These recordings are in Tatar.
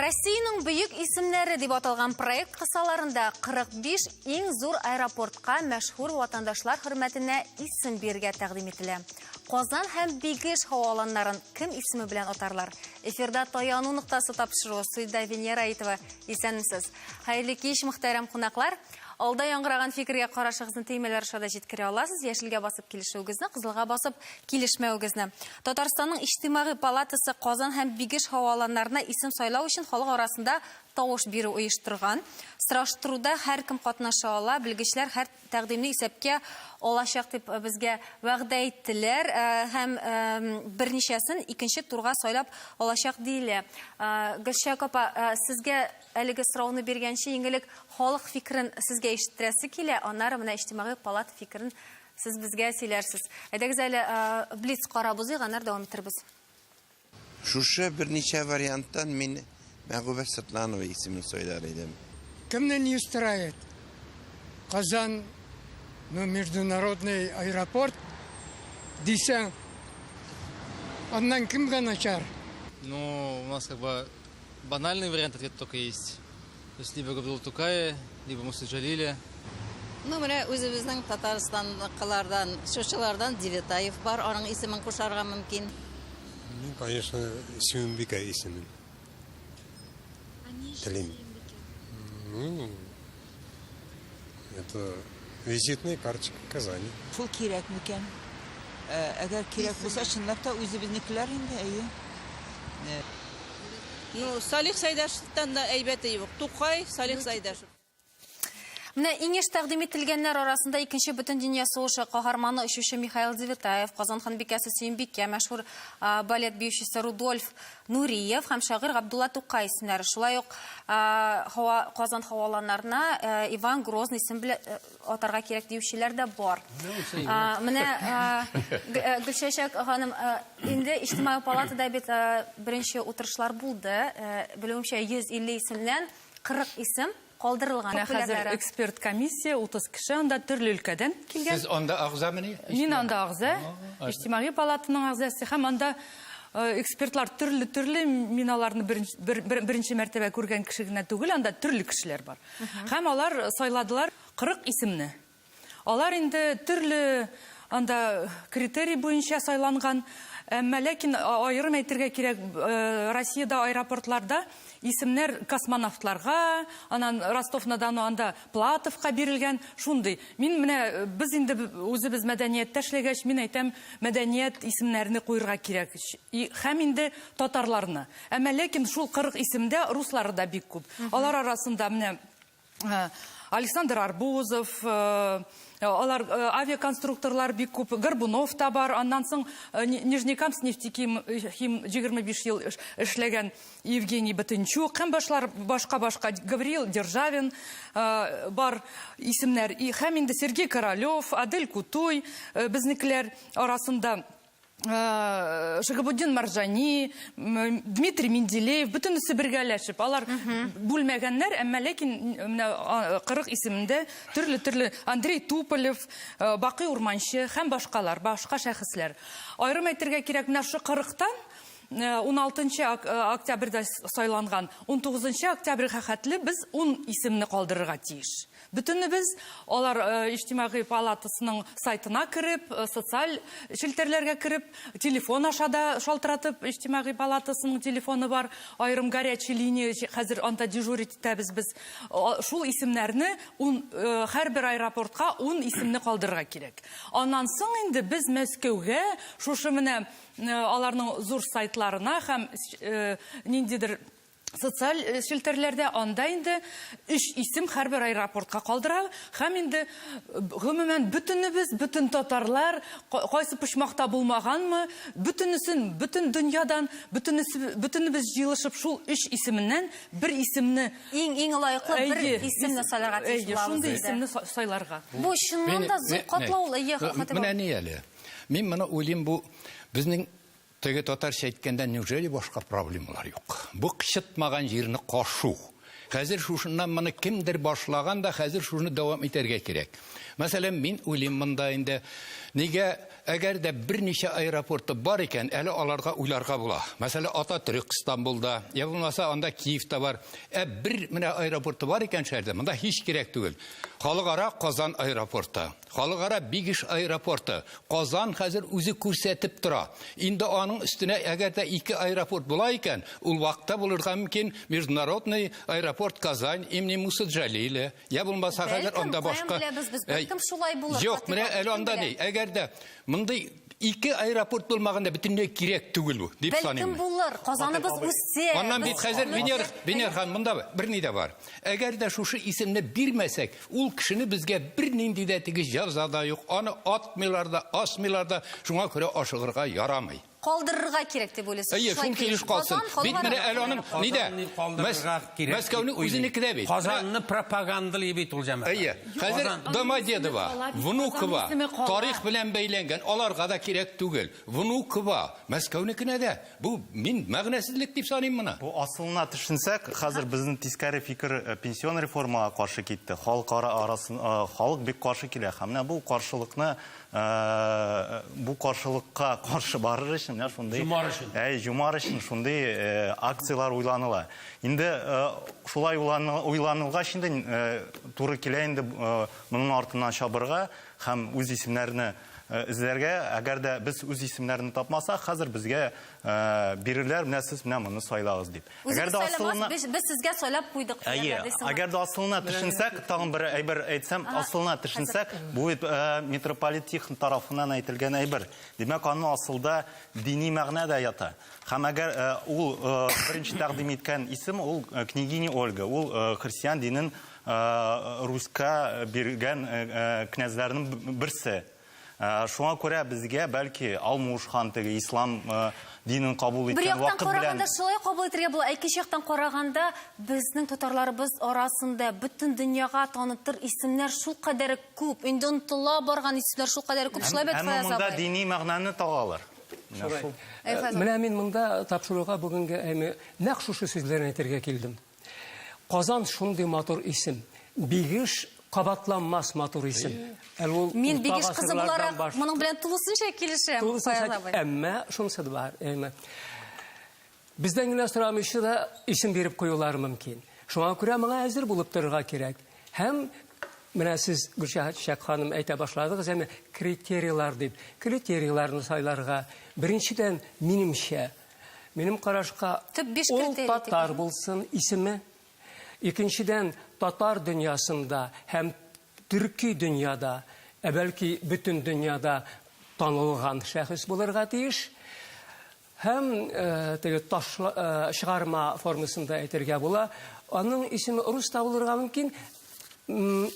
Россиянең бөек исемнәре дип аталган проект кысаларында 45 иң зур аэропортка мәшһүр ватандашлар хөрмәтенә исем бирергә тәкъдим ителә. Казан һәм Бигеш һава аланнарын кем исеме белән атарлар? Эфирда таяну ноктасы тапшыруы студиядә Венера Аитова. Исәнмесез. Хәерле кич, мөхтәрәм кунаклар. Алда яңгыраган фикергә карашыгызны төймәләр аша да җиткерә аласыз. Яшелгә басып килешүегезне, кызылга басып килешмәвегезне. Татарстанның Иҗтимагый палатасы Казан һәм Бигеш һава аланнарына исем сайлау өчен халык арасында тавыш бирү оештырган. Сораштыруда һәркем катнаша ала, белгечләр һәр тәкъдимне исәпкә алачак дип безгә вәгъдә иттеләр һәм берничәсен икенче турга сайлап алачак диелә. Гөлчәк апа, сезгә әлеге сорауны биргәнче, иң элек халык фикерен сезгә ишеттерәсе килә, аннары менә Иҗтимагый палата фикерен Сез безгә сөйләрсез. Әйдәгез әле блиц карап узыйк, аннары дәвам итербез. Шушы берничә варианттан мин Мәгүбә Сыртланова исемен сайлар идем. Кемне не устраивает? Казан, ну, международный аэропорт дисәң, аннан кемгә начар? Ну, у нас как бы банальный вариант ответа только есть. То есть либо Габдулла Тукая, либо Муса Джалиля. Ну, менә үзебезнең Татарстанныкылардан, шушылардан Девятаев бар, аның исемен кушарга мөмкин. Мин, конечно, Сөембикә исемен телим. Ну, это визитная карточка Казани. Шул кирәк микән? Әгәр кирәк булса, чынлап та үзебезнекеләр инде, әйе. Ну, Салих Сәйдәшевтан да әйбәте юк. Тукай, Салих Сәйдәшев. Менә иң еш тәкъдим ителгәннәр арасында икенче бөтендөнья сугышы каһарманы очучы Михаил Девятаев, Казан ханбикәсе Сөембикә, мәшһүр балет биючесе Рудольф Нуриев һәм шагыйрь Габдулла Тукай исемнәре. Шулай ук һава Казан һаваланнарына Иван Грозный исем белән атарга кирәк диючеләр дә бар. Менә Гөлчәчәк ханым, инде Иҗтимагый палатада бит беренче утырышлар булды. Белүемчә, 150 исемнән 40 исем калдырылган. Менә хәзер эксперт комиссия, 30 кеше анда төрле өлкәдән килгән. Сез анда әгъзамыни? Мин анда әгъза, Иҗтимагый палатаның әгъзасы һәм анда экспертлар төрле-төрле, мин аларны беренче мәртәбә күргән кеше генә түгел, анда төрле кешеләр бар. Һәм алар сайладылар 40 исемне. Алар инде төрле анда критерий буенча сайланган. Әмма ләкин аерым әйтергә кирәк, Россиядә аэропортларда исемнәр космонавтларга, аннан Ростов-на-Дону анда Платовка бирелгән, шундый. Мин менә без инде үзебез мәдәнияттә эшләгәч, мин әйтәм, мәдәният исемнәрне куерга кирәк. Һәм инде татарларны. Әмма ләкин шул 40 исемдә руслары да бик күп. Алар арасында менә Александр Арбузов, алар авиаконструкторлар бик күп, Горбунов та бар, аннан соң Нижнекамск нефтехим 25 ел эшләгән Евгений Батынчук һәм башлар башка-башка Гавриил Державин бар исемнәр. Һәм инде Сергей Королев, Адель Кутуй безнекеләр арасында. Шигабуддин Маржани, Дмитрий Менделеев, бөтенесе бергәләшеп, алар бүлмәгәннәр, әмма ләкин менә 40 исемендә төрле-төрле Андрей Туполев, Бакый Урманчы һәм башкалар, башка шәхесләр. Аерым әйтергә кирәк, менә шушы 40-тан 16 октябрьдә сайланган, 19 октябрьгә хәтле без 10 исемне калдырырга тиеш. Бөтенебез алар Иҗтимагый палатасының сайтына кереп, социаль челтәрләргә кереп, телефон аша да шалтыратып, Иҗтимагый палатасының телефоны бар, аерым горячий линия, хәзер анда дежурить итәбез без. Шул исемнәрне ун, һәрбер аэропортка ун исемне калдырырга кирәк. Аннан соң инде без Мәскәүгә шушы менә аларның зур сайтларына һәм ниндидер социаль э, челтәрләрдә анда инде өч исем һәрбер аэропортка калдыра һәм инде э, гомумән бөтенебез, бөтен татарлар кайсы почмакта булмаганмы, бөтенесен, бөтен дөньядан, бөтенесе, бөтенебез җыелышып шул өч исеменнән бер исемне иң иң лаеклы бер исемне сайларга тиеш булабыз. Шундый исемне сайларга. Бу чыннан да зур катлаулы. Менә ни әле. Мин моны уйлыйм, бу безнең Теге татарча әйткәндә, неужели башка проблемалар юк? Бу кычытмаган җирне кашу. Хәзер шушыннан моны кемдер башлаган да, хәзер шуны дәвам итәргә кирәк. Мәсәлән, мин уйлыйм монда инде, нигә әгәр дә берничә аэропорты бар икән, әле аларга уйларга була. Мәсәлән, Ататөрек Стамбулда, я булмаса анда Киевта бар. Ә бер менә аэропорты бар икән шәһәрдә, монда һич кирәк түгел. Халыкара Казан аэропорты, халыкара Бигеш аэропорты. Казан хәзер үзе күрсәтеп тора. Инде аның өстенә әгәр дә ике аэропорт була икән, ул вакытта булырга мөмкин Международный аэропорт Казань имени Мусы Джалиля. Я булмаса хәзер анда башка. Бәлкем, беләбез без, бәлкем шулай булыр. Юк, менә әле анда ни, әгәр дә мондый ике аэропорт булмаганда бөтенләй кирәк түгел бу, дип саныйм. Бәлкем булыр, Казаныбыз үсә. Аннан бит хәзер Венер, Венер ханым, монда берни дә бар. Әгәр дә шушы исемне бирмәсәк, ул кешене безгә бернинди дә теге җәза да юк, аны атмыйлар да, асмыйлар да, шуңа күрә ашыгырга ярамый. Калдырырга кирәк дип уйлыйсыз. Әйе, шул килеш калсын. Бит менә әле аның нидә? Мәскәүнең үзенеке дә бит. Казанны пропагандалый бит ул җәмәгать. Әйе. Хәзер Домодедово, Внуково тарих белән бәйләнгән, аларга да кирәк түгел. Внуково, Мәскәүнекенә дә. Бу мин мәгънәсезлек дип саныйм моны. Бу асылына төшенсәк, хәзер безнең тискәре фикер э, пенсион реформага каршы китте. Халык арасын э, халык бик каршы килә. Һәм менә бу каршылыкны Бу каршылыкка каршы барыр өчен менә шундый Җомар өчен. Әй, җомар өчен шундый акцияләр уйланыла. Инде шулай уйланылгач инде туры килә инде моның артыннан чабырга һәм үз исемнәрне эзләргә. Әгәр дә без үз исемнәрне тапмасак, хәзер безгә бирерләр, менә сез менә моны сайлагыз дип. Үзегез сайламас, без, без сезгә сайлап куйдык. Әйе, әгәр дә асылына төшенсәк, тагын бер әйбер әйтсәм, асылына төшенсәк, бу бит митрополит Тихон тарафыннан әйтелгән әйбер. Димәк, аның асылда дини мәгънә дә ята. Һәм әгәр ул беренче тәкъдим иткән исем ул княгиня Ольга, ул христиан динен Руська биргән князьләрнең берсе. Шуңа күрә безгә, бәлки, Алмуш хан теге ислам динен кабул Бер иткән яктан вакыт белән караганда шулай кабул итәргә була, ә икенче яктан караганда безнең татарларыбыз арасында бөтен дөньяга танытыр исемнәр шулкадәр күп, инде онытыла барган исемнәр шулкадәр күп, шулай бит, Әмма Фаяз монда абый? дини мәгънәне тагалар. Менә Шулай. шул. Әй, Фаяз Менә мин монда тапшыруга бүгенге әйме нәкъ шушы сүзләрне әйтергә килдем. Казан шундый матур исем. Бигеш кабатланмас матур исем. Әле ул Мин урта Бигеш кызы гасырлардан буларак баш- моның белән тулысынча килешәм, Тулысынча, Фаяз абый. әмма шунысы да бар, әмма бездән генә сорамыйча да исем биреп куюлары мөмкин. Шуңа күрә моңа әзер булып торырга кирәк. Һәм менә сез, Гөлшәһәр ханым, әйтә башладыгыз, әмма критерийлар дип. Критерийларны сайларга. Беренчедән, минемчә, Минем карашка, Төп биш ул критерий татар дип. булсын исеме. Икенчедән, татар дөньясында һәм төрки дөньяда, ә бәлки бөтен дөньяда танылган шәхес булырга тиеш. Һәм э, теге ташла, э, чыгарма формасында әйтергә була. Аның исеме рус та булырга мөмкин.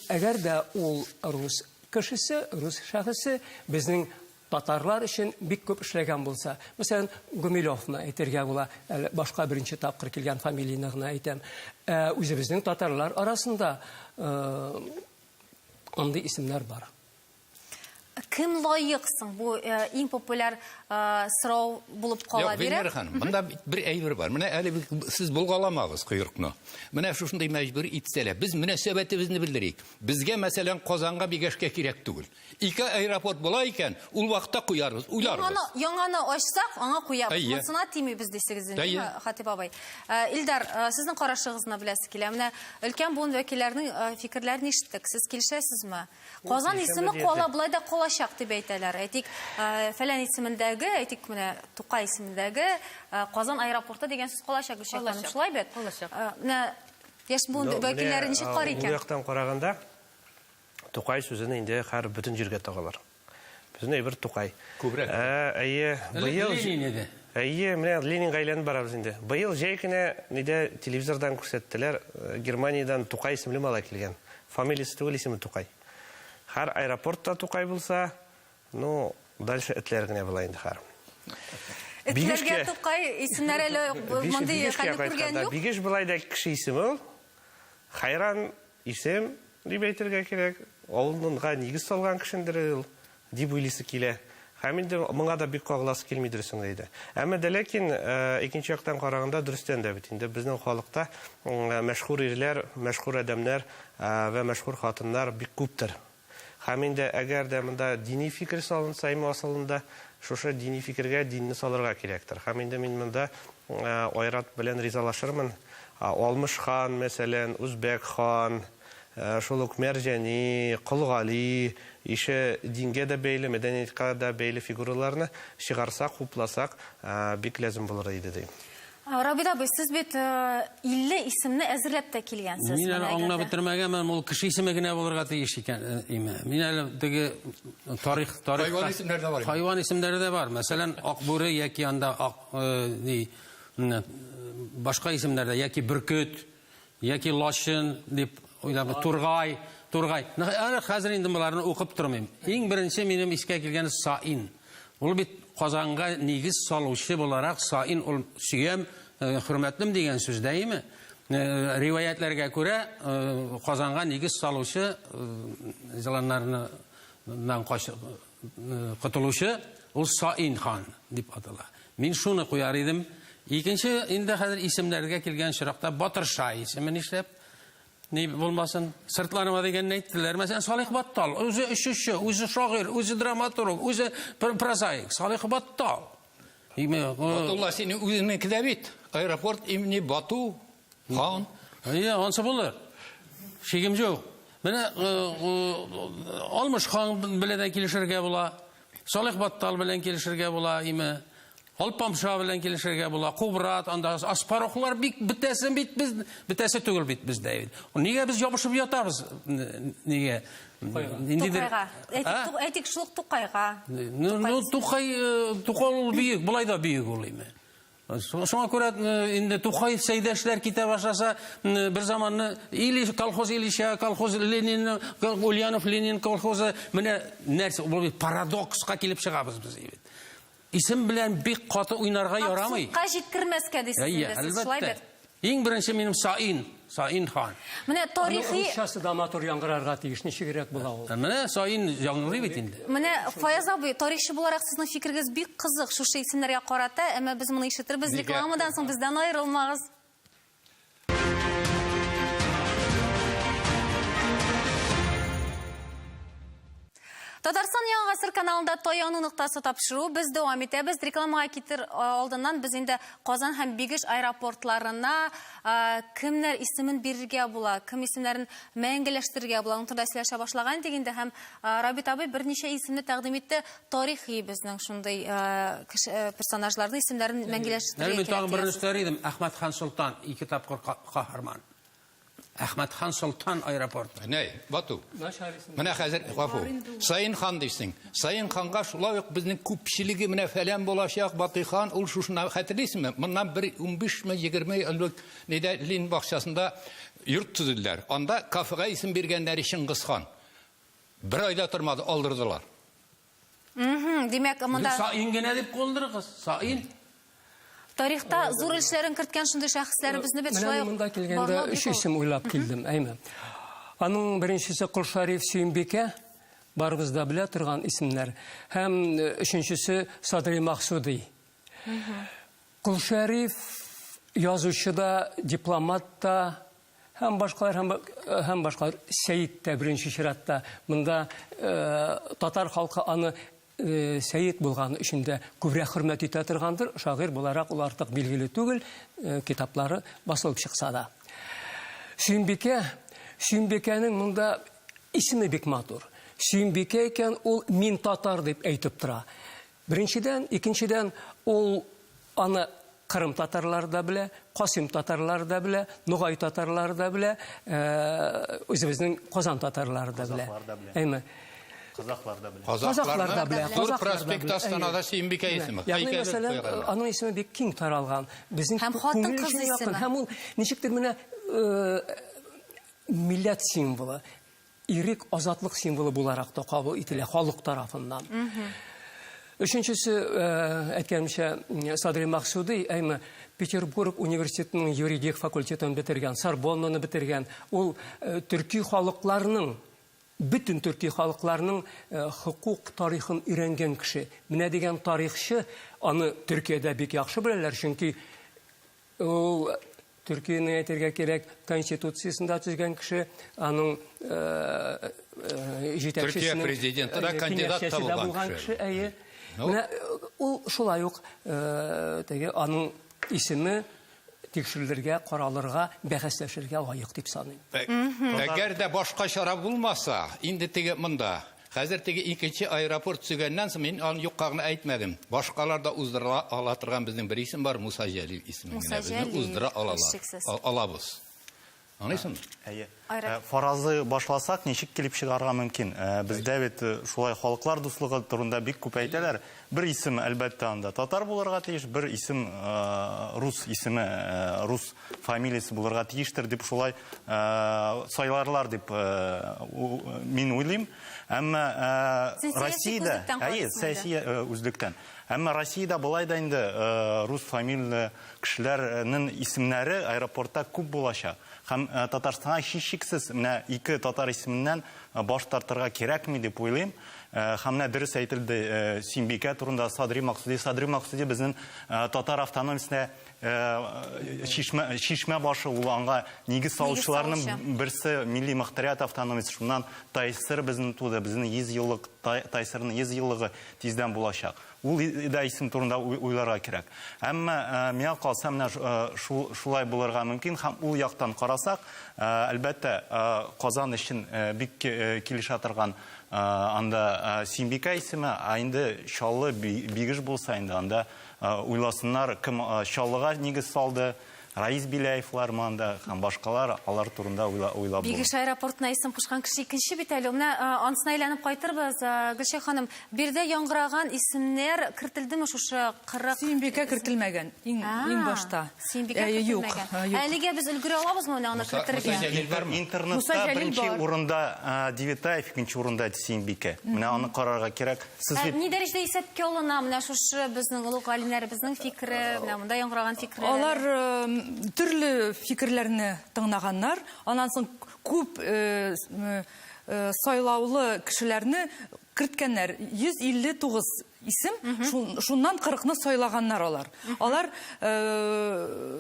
Әгәр дә ул рус кешесе, рус шәхесе, безнең Татарлар өчен бик күп эшләгән булса, мәсәлән, Гумилевны әйтергә була, әле башка беренче тапкыр килгән фамилияне генә әйтәм. Ә үзебезнең татарлар арасында андый исемнәр бар. Кем лаек соң? Бу иң популяр сорау булып кала Юк, бирә. Венера ханым, монда бер әйбер бар. Менә әле сез болгаламагыз койрыкны. Менә шушындый мәҗбүр итсәләр, без мөнәсәбәтебезне белдерик. Безгә, мәсәлән, Казанга Бигәшкә кирәк түгел. Ике аэропорт була икән, ул вакытта куярбыз, уйларбыз. Яңаны, яңаны ачсак, аңа куябыз. Әйе. Монсына тимибез дисегез инде, Әйе. Хатип абый. Э, Илдар, э, сезнең карашыгызны беләсе килә. Менә өлкән буын вәкилләренең э, фикерләрен ишеттек. Сез килешәсезме? Казан килешәм исеме дә кала, диярлек. болай да калачак дип әйтәләр. Әйтик, фәлән исемендәге, әйтик, менә Тукай исемендәге Казан аэропорты дигән сүз калачак, Гөлчәк ханым. Калачак. Шулай бит? Калачак. Менә яшь буын вәкилләре ничек карый икән? Ул яктан караганда, Тукай сүзен инде хәр бөтен җиргә тагалар. Бөтен әйбер Тукай. Күбрәк. Ә, әйе, быел Ленин иде. Әйе, менә Ленинга әйләнеп барабыз инде. Быел җәй көне нидә телевизордан күрсәттеләр, э, Германиядән Тукай исемле малай килгән. Фамилиясе түгел, исеме Тукай. Һәр аэропортта Тукай булса, ну, дальше этләр генә була инде хәр. Этләргә Тукай исемнәре әле мондый хәлне күргән юк. Бигеш былай да кеше исеме ул. Хайран Исем, дип әйтергә кирәк, авылга нигез салган кешендер ул, дип уйлыйсы килә. Һәм инде моңа да бик кагыласы килми дөресен генә әйтә. Әмма дә ләкин, икенче яктан караганда, дөрестән дә бит инде безнең халыкта мәшһүр ирләр, мәшһүр адәмнәр вә мәшһүр хатыннар бик күптер. Һәм инде әгәр дә монда дини фикер салынса, име асылында шушы дини фикергә динне салырга кирәктер. Һәм инде мин монда Айрат белән ризалашырмын. Алмыш хан, мәсәлән, Үзбәк хан, шул ук Мәрҗани, Кол Гали ише дингә дә бәйле, мәдәниятка да бәйле фигураларны чыгарсак, хупласак, бик ләзем булыр иде, дим. Рабит абый, сез бит 50 исемне әзерләп тә килгәнсез. Мин әле аңлап бетермәгәнмен, ул кеше исеме генә булырга тиеш икән, име. Мин әле теге тарих, тарих Хайван исемнәре дә бар. Хайван исемнәре дә бар. Мәсәлән, Акбүре яки анда ак ни башка исемнәр дә яки бөркет, яки лачын дип уйлап, тургай, тургай. Әле хәзер инде боларны укып тормыйм. Иң беренче минем искә килгәне Саин. Ул бит Казанга нигез салучы буларак Саин ул сөям, хөрмәтлем дигән сүз дәйме? Риваятләргә күрә, Казанга нигез салучы җыланнарыннан котылучы ул Саин хан дип атала. Мин шуны куяр идем. Икенче, инде хәзер исемнәргә килгән очракта Батырша исеме нишләп? Ни булмасын, Сыртланова дигәнне әйттеләр. Мәсәлән, Салих Баттал, үзе очучы, үзе шагыйрь, үзе драматург, үзе прозаик. Салих Баттал. Батулла, синең үзеңнеке дә бит. Аэропорт имени Бату хан. Әйе, ансы булыр. Шигем юк. Менә Алмыш хан белән дә килешергә була. Салих Баттал белән килешергә була, име. Алпамша белән килешергә була. Кубрат, анда Аспарухлар бик бетәсе бит без, бетәсе түгел бит бездә бит. Нигә без ябышып ятабыз? Нигә? Ниндидер Тукайга. Әйтик, әйтик шул ук Тукайга. Ну, ну Тукай, Тукай ул бөек, болай да бөек ул име. Шуңа күрә инде Тукай Сәйдәшләр китә башласа, бер заманны или колхоз Ильича, колхоз Ленин, Ульянов Ленин колхозы, менә нәрсә, бу бит парадокска килеп чыгабыз без бит. Исем белән бик каты уйнарга ярамый. Абсурдка җиткермәскә дисез инде сез, шулай бит? Иң беренче минем Саин, Саин хан. Менә тарихи... Аның русчасы да матур яңгырарга тиеш, ничегрәк була ул? Менә Саин яңгырый бит инде. Менә Фаяз абый, тарихчы буларак сезнең фикерегез бик кызык шушы исемнәргә карата, әмма без моны ишетербез рекламадан соң, бездән аерылмагыз. Татарстан Яңа гасыр каналында Таяну ноктасы тапшыру без дәвам итәбез. Рекламага китер алдыннан без инде Казан һәм Бигеш аэропортларына кемнәр исемен бирергә була, кем исемнәрен мәңгеләштерергә була, аның турында сөйләшә башлаган идек инде һәм Рабит абый берничә исемне тәкъдим итте. Тарихи безнең шундый персонажларның исемнәрен мәңгеләштерергә кирәк. Мин тагын берне өстәр идем. Әхмәтхан Солтан, ике тапкыр каһарман. Әхмәтхан Солтан аэропорты. Нәй, Бату. Менә хәзер гафу. Саин хан дисең. Саин ханга шулай ук безнең күпчелеге менә фәлән булачак Батый хан, ул шушына хәтерлисеңме? Моннан бер 15-ме 20 ел элек нидә Лин бакчасында йорт төзеделәр. Анда кафега исем биргәннәре Чыңгыз хан. Бер ай да тормады, алдырдылар. Димәк, монда Саин генә дип калдырыгыз. Саин. Тарихта зур өлешләрен керткән шундый шәхесләребезне бит шулай ук. Менә монда килгәндә өч исем уйлап килдем, әйме. Аның беренчесе Кол Шәриф Сөембикә, барыбыз да белә торган исемнәр. Һәм өченчесе Садри Максуди. Кол Шәриф язучы да, дипломат та, һәм башкалар, һәм, һәм башкалар. Сәет тә беренче чиратта. Монда татар халкы аны сәет булганы өчен дә күбрәк хөрмәт итә торгандыр. Шагыйрь буларак ул артык билгеле түгел, китаплары басылып чыкса да. Сөембикә, Сөембикәнең монда исеме бик матур. Сөембикә икән, ул мин татар дип әйтеп тора. Беренчедән, икенчедән, ул аны Кырым татарлары да белә, Касыйм татарлары да белә, Ногай татарлары да белә, үзебезнең Казан татарлары да белә. Казахлар да белә. Әйме. Казахлар да белә. Казахлар да белә. Зур проспект Астанада Сөембикә исеме. Ягъни, мәсәлән, аның исеме бик киң таралган. Безнең Һәм хатын-кыз исеме. Һәм ул ничектер менә милләт символы. Ирек, азатлык символы буларак та кабул ителә халык тарафыннан. Өченчесе, әйткәнемчә, Садри Максуди, әйме, Петербург университетының юридик факультетын бетергән, Сорбоннаны бетергән. Ул төрки халыкларның, бөтен төрки халыкларның хокук тарихын өйрәнгән кеше. Менә дигән тарихчы, аны Төркиядә бик яхшы беләләр, чөнки ул Төркиянең әйтергә кирәк, конституциясен дә төзгән кеше, аның җитәкчесенең Төркия президенты да кандидат та булган кеше. Әйе. Менә ул шулай ук теге аның исеме тикшерелергә, каралырга, бәхәсләшергә лаек дип саныйм. Әгәр дә башка чара булмаса, инде теге монда Хәзер теге икенче аэропорт төзегәннән соң мин аны юкка гына әйтмәдем. Башкалар да уздыра ала торган безнең бер исем бар, Муса Җәлил исемен генә безне уздыра алалар. Алабыз. Аңлыйсыңмы? Әйе. Фаразы башласак, ничек килеп чыгарга мөмкин? Бездә бит шулай халыклар дуслыгы турында бик күп әйтәләр. Бер исем, әлбәттә, анда татар булырга тиеш, бер исем рус исеме, рус фамилиясе булырга тиештер дип шулай сайларлар дип мин уйлыйм. Әмма Россиядә, әйе, сәяси үзлектән. Әмма Россиядә болай да инде рус фамилияле кешеләрнең исемнәре аэропортта күп булачак. Һәм Татарстанга һичшиксез менә ике татар исеменнән баш тартырга кирәкми дип уйлыйм. Һәм менә дөрес әйтелде Сөембикә турында Садри Максуди. Садри Максуди безнең татар автономиясенә чишмә, чишмә башы ул аңа нигез салучыларның берсе милли мохтарият автономиясе. Шуннан ТАССР безнең туды, безнең 100 еллык ТАССРның 100 еллыгы тиздән булачак. Ул да исем турында уйларга кирәк. Әмма миңа калса менә шулай булырга мөмкин һәм ул яктан карасак, әлбәттә, Казан өчен бик килешә торган Анда Сөембикә исеме, ә инде Чаллы Бигеш булса инде анда уйласыннар, кем Чаллыга нигез салды, Раис Беляевлармы анда һәм башкалар, алар турында уйлап була. Бигеш аэропортына исем кушкан кеше икенче бит әле. Менә анысына әйләнеп кайтырбыз. Гөлчәй ханым, биредә яңгыраган исемнәр кертелдеме шушы 40? Сөембикә кертелмәгән иң иң башта. Сөембикә кертелмәгән. Әлегә без өлгерә алабызмы менә аны кертергә? Интернетта беренче урында Девятаев, икенче урында Сөембикә. Менә аны карарга кирәк. Сез бит Ни дәрәҗәдә исәпкә алына менә шушы безнең олуг галимнәребезнең фикере, менә монда яңгыраган фикерләр? Алар төрле фикерләрне тыңлаганнар. Аннан соң күп сайлаулы кешеләрне керткәннәр. 159 исем, шуннан 40-ны сайлаганнар алар. Алар,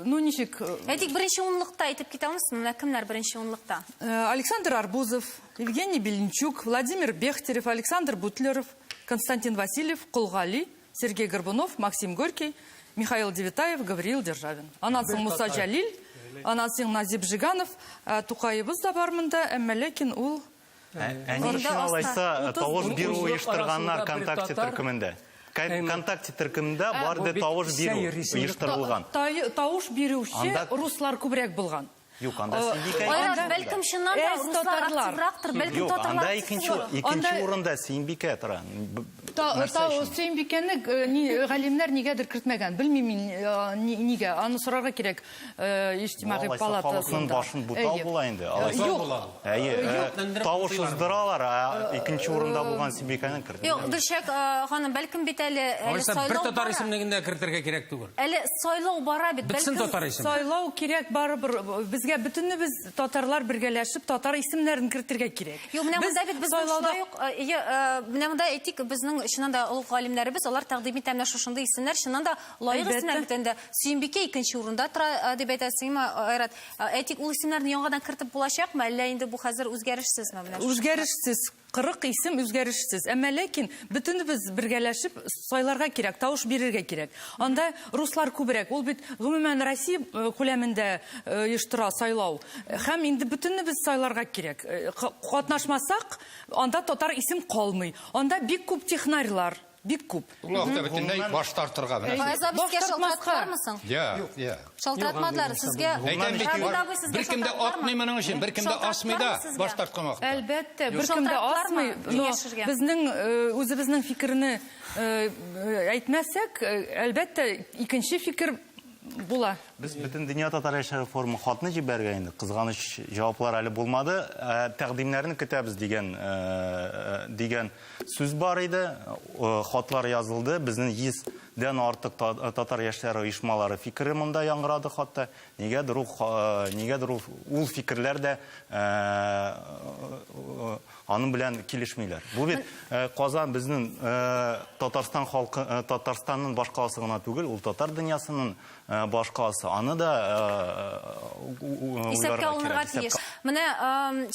ну ничек... Әйтик, беренче унлыкта әйтеп китә алмыйсызмы? Менә кемнәр беренче унлыкта? Александр Арбузов, Евгений Беленчук, Владимир Бехтерев, Александр Бутлеров, Константин Васильев, Колгали, Сергей Горбунов, Максим Горький, Михаил Девятаев, Гавриил Державин. Аннан соң Муса Җәлил, аннан соң Назип Жиганов, Тукаебыз да бар монда, әмма ләкин ул Ә ни өчен алайса тавыш бирү оештырганнар ВКонтакте төркемендә? ВКонтакте төркемендә бар ди тавыш бирү оештырылган. Тавыш бирүче руслар күбрәк булган. Юк, анда Сөембикә Айрат, бәлкем чыннан да руслар активрактыр, бәлкем Юк, татарлар анда икенче икенче урында Сөембикә тора. Сөембикәне галимнәр нигәдер кертмәгән. Белмим мин нигә. Аны сорарга кирәк иҗтимагый палатасында. Халыкның башын бутау була инде. Юк. Әйе, тавыш уздыралар, ә икенче урында булган Сөембикәне кертмиләр. Юк, Гөлчәк ханым, бәлкем бит әле сайлау бер татар исемлеген дә кертергә кирәк түгел. Әле сайлау бара бит, Бетсен татар исеме. Сайлау кирәк барыбер. Безгә бөтенебез татарлар бергәләшеп татар исемнәрен кертергә кирәк. Юк, менә монда бит безнең шулай ук, менә монда әйтик, безнең чыннан да олуг галимнәребез, алар тәкъдим итә менә шушындый исемнәр, чыннан да лаек исемнәр бит инде. Сөембикә икенче урында тора дип әйтәсеңме, Айрат? Әйтик, ул исемнәрне яңадан кертеп булачакмы, әллә инде бу хәзер үзгәрешсезме менә? Үзгәрешсез. 40 исем үзгәрешсез. Әмма ләкин бөтенебез бергәләшеп сайларга кирәк, тавыш бирергә кирәк. Анда руслар күбрәк. Ул бит гомумән Россия күләмендә оештыра сайлау. Һәм инде бөтенебез сайларга кирәк. Катнашмасак, анда татар исем калмый. Анда бик күп технарьлар, бик күп. Ул вакытта бөтенләй баш тартырга менә. Фаяз абый, сезгә шалтыраттылармы соң? Я, я. Шалтыратмадылар. Сезгә Әйтәм бит, Рамил абый сезгә беркем дә атмый моның өчен, беркем дә асмый да баш тарткан вакытта. Әлбәттә, беркем дә асмый, но безнең үзебезнең фикерне әйтмәсәк, әлбәттә, икенче фикер була. Без Бөтендөнья татар яшьләре форумы хатны җибәргән инде. Кызганыч, җаваплар әле булмады. Тәкъдимнәрне көтәбез дигән дигән сүз бар иде. Хатлар язылды. Безнең 100 дән артык татар яшьләре оешмалары фикере монда яңгырады хатта. Нигәдер ул, нигәдер ул, ул фикерләр дә аның белән килешмиләр. Бу бит Казан безнең Татарстан халкы, Татарстанның башкаласы гына түгел, ул татар дөньясының башкаласы. Аны да Исәпкә алынырга тиеш. Менә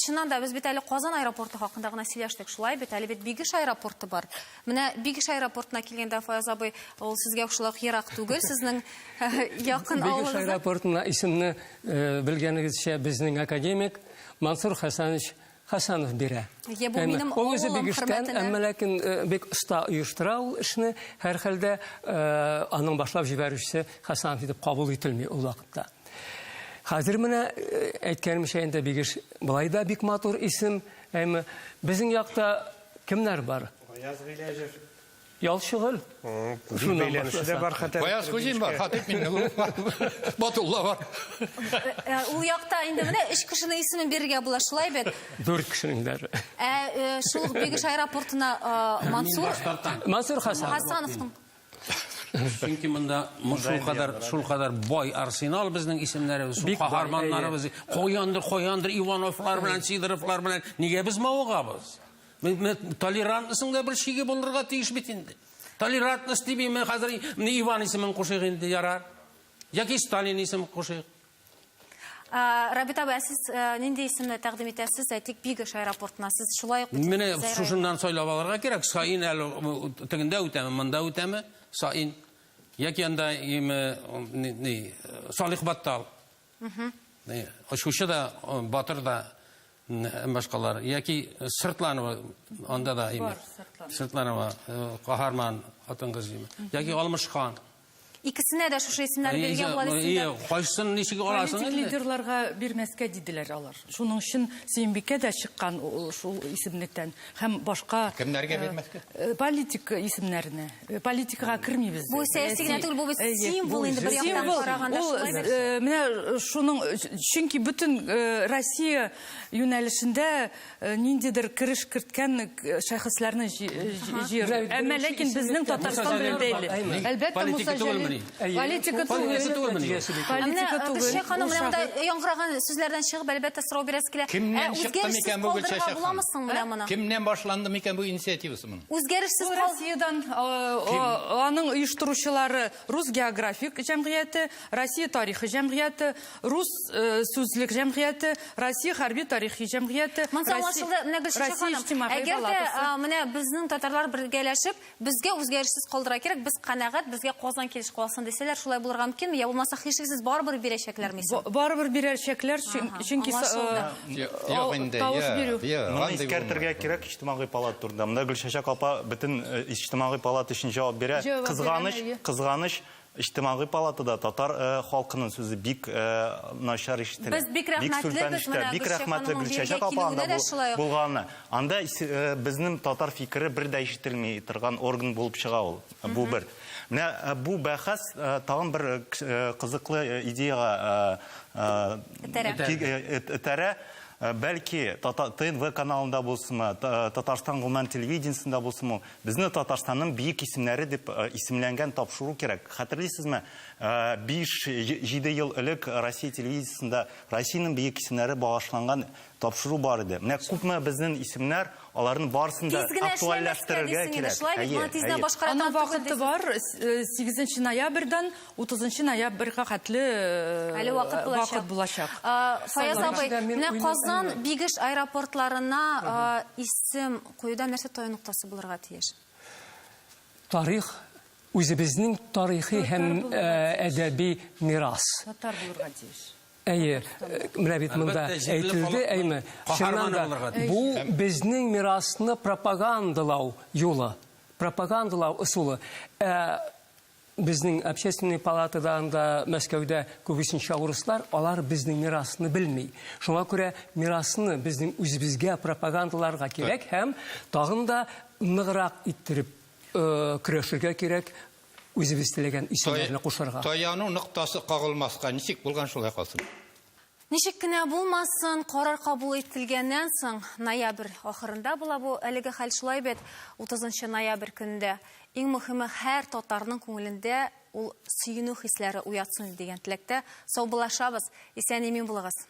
чыннан да без бит әле Казан аэропорты хакында гына сөйләштек, шулай бит? Әле бит Бигеш аэропорты бар. Менә Бигеш аэропортына килгәндә, Фаяз абый, ул сезгә шулай ук ерак түгел, сезнең якын авылыгызда. Бигеш аэропортына исемне белгәнегезчә безнең академик Мансур Хәсәнович Хәсәнов бирә. Е, бу минем Ул үзе авылым Бигештән, хөрмәтенә. әмма ләкин бик оста оештыра ул эшне. Һәрхәлдә аның башлап җибәрүчесе Хәсәнов итеп кабул ителми ул вакытта. Хәзер менә әйткәнемчә инде Бигеш былай да бик матур исем. Әмма безнең якта кемнәр бар? Гаяз Гыйләҗев. Ялчыгөл. Шуннан бәйләнеше дә бар хәтта. Гаяз Хуҗин бар, Хатип Миңнегулов бар, Батулла бар. Ул якта инде менә өч кешенең исемен бирергә була, шулай бит? Дүрт кешенең дә. Ә шул ук Бигеш аэропортына Мансур Мансур Хасанов. Хасановның. Чөнки монда шулкадәр, шулкадәр бай арсенал безнең исемнәребез, шул каһарманнарыбыз, каяндыр, каяндыр Ивановлар белән, Сидоровлар белән нигә без мавыгабыз? Толерантностьның да бер чиге булырга тиеш бит инде. Толерантность дип мин хәзер Иван исемен кушыйк инде, ярар. Яки Сталин исемен кушыйк. Рабит абый, ә сез нинди исемне тәкъдим итәсез? Әйтик, Бигеш аэропортына. Сез шулай ук Менә шушыннан сайлап алырга кирәк. Саин әле тегендә үтәме, монда үтәме? Саин. Яки анда ни, Салих Баттал. Очучы да, батыр да, башкалар. Яки Сыртланова, анда да име. Сыртланова, каһарман хатын-кыз име. Яки Алмыш хан. Икесенә дә шушы исемнәр биргән була дисең дә. Кайсысын ничек аласың Политик инде? лидерларга бирмәскә диделәр алар. Шуның өчен Сөембикә дә чыккан шул исемлектән һәм башка Кемнәргә бирмәскә? Политик исемнәренә. Политикага кермибез. Бу сәяси генә түгел, бу бит символ инде бер яктан караганда шулай бит. Менә шуның, чөнки бөтен Россия юнәлешендә ниндидер кереш керткән шәхесләрне җыер. Әмма ләкин безнең Татарстан белән бәйле. Әлбәттә, Муса Җәлил. Политика түгел. Политика түгел. Гөлчәчәк ханым, менә монда яңгыраган сүзләрдән чыгып, әлбәттә, сорау бирәсе килә. Кемнән чыкты микән бу Гөлчәчәк ханым? Буламы соң менә моны? Кемнән башланды микән бу инициативасы моның? Үзгәрешсез кал Россиядән аның оештыручылары Рус географик җәмгыяте, Россия тарихы җәмгыяте, Рус сүзлек җәмгыяте, Россия хәрби тарихи җәмгыяте, Монысы аңлашылды, менә Гөлчәчәк ханым. Әгәр дә менә безнең татарлар бергәләшеп, безгә үзгәрешсез калдырырга кирәк, без канәгать, безгә Казан килеш калсын дисәләр, шулай булырга мөмкинме? Я булмаса, һичшиксез барыбер бирәчәкләрме исән? Барыбер бирәчәкләр, чөнки тавыш бирү. Моны искәртергә кирәк Иҗтимагый палата турында. Монда Гөлчәчәк апа бөтен Иҗтимагый палата өчен җавап бирә. Кызганыч, кызганыч, Иҗтимагый палатада татар халкының сүзе бик начар ишетелә. Без бик рәхмәтле без менә Бик рәхмәтле Гөлчәчәк апа анда булганы. Анда безнең татар фикере бер дә ишетелми торган орган булып чыга ул. Бу бер. Менә бу бәхәс тагын бер кызыклы идеяга этәрә. Бәлки ТНВ каналында булсынмы, Татарстан гомумән телевидениесендә булсынмы, безне Татарстанның бөек исемнәре дип исемләнгән тапшыру кирәк. Хәтерлисезме, 5-7 ел элек Россия телевидениесендә Россиянең бөек исемнәре багышланган тапшыру бар иде. Менә күпме безнең исемнәр, аларның барысын да актуальләштерергә кирәк. Әйе, әйе. Аның вакыты бар, 8 ноябрьдән 30 ноябрьгә хәтле Әле вакыт булачак. Вакыт булачак. Фаяз абый, менә Казан, Бигеш аэропортларына исем куюда нәрсә таю ноктасы булырга тиеш? Тарих, үзебезнең тарихи һәм әдәби мирас. Татар булырга тиеш. Әйе, менә бит монда әйтелде, әйме. Чыннан да, бу безнең мирасны пропагандалау юлы, пропагандалау ысулы. Ә безнең общественный палатада анда Мәскәүдә күбесенчә урыслар, алар безнең мирасны белми. Шуңа күрә мирасны безнең үзебезгә пропагандаларга кирәк һәм тагын да ныграк иттереп көрәшергә кирәк, үзебез теләгән исемнәрне кушарга. Таяну ноктасы кагылмаска, ничек булган шулай калсын. Ничек кенә булмасын, карар кабул ителгәннән соң, ноябрь ахырында була бу әлеге хәл шулай бит, 30 ноябрь көнендә. Иң мөһиме һәр татарның күңелендә ул сөенү хисләре уятсын дигән теләктә саубуллашабыз. Исән-имин булыгыз.